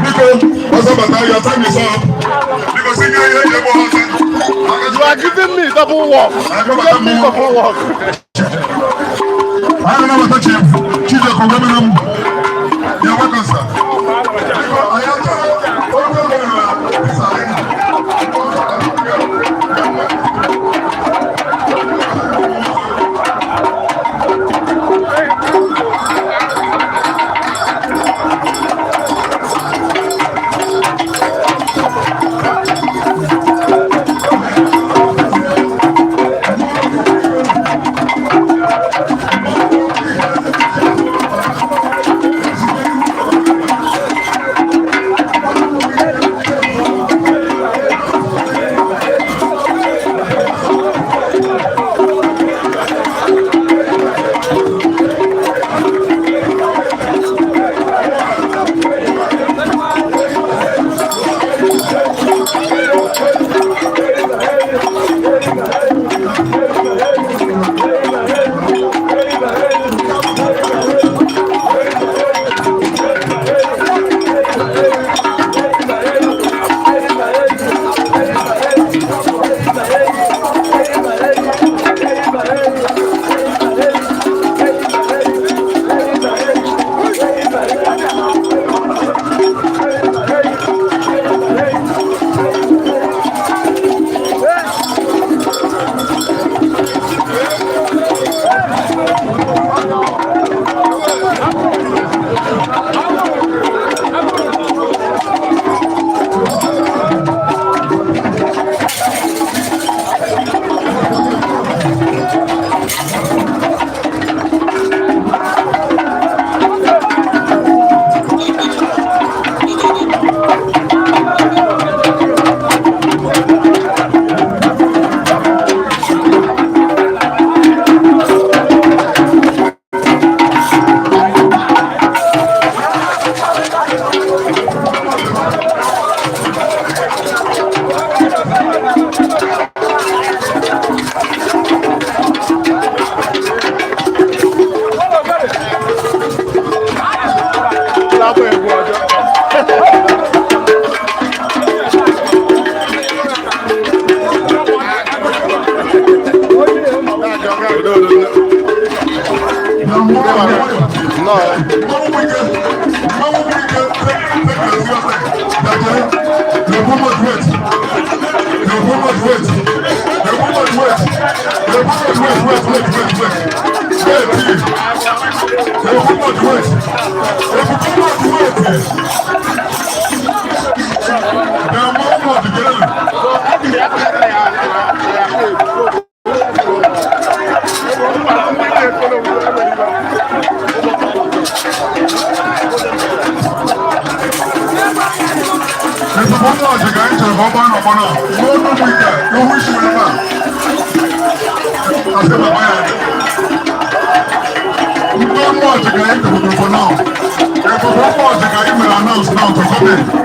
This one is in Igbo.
Biko, ọzọ bata, your time is up. Biko, si nye ihe eji egbu ọzọ. You are giving me double work. You gave me double work. Anyị na-anabata Chief Chijioke Ogemenam. You're welcome, sir. Biko, anyị achọrọ onye ọbụla na this arena. Lábọ̀ ẹ̀wù ọjọ́. No. Mmanwụ Wike, take your seriously. Daje, the woman wait. The woman wait. The woman wait. The woman wait, wait, wait, wait, wait. Wait, please. The woman wait. The woman wait. The woman together. Ezigbo ọjị ka anyị chere ka ọ gbaa n'ọgbọ na n'ọnụ ụmụ ike ihu isi were ebe a. Asị baba ya. Ndị mmụọ ọjị ka anyị debere for now. Ebube mmụọ ọjị ka anyị mere announce now to come in.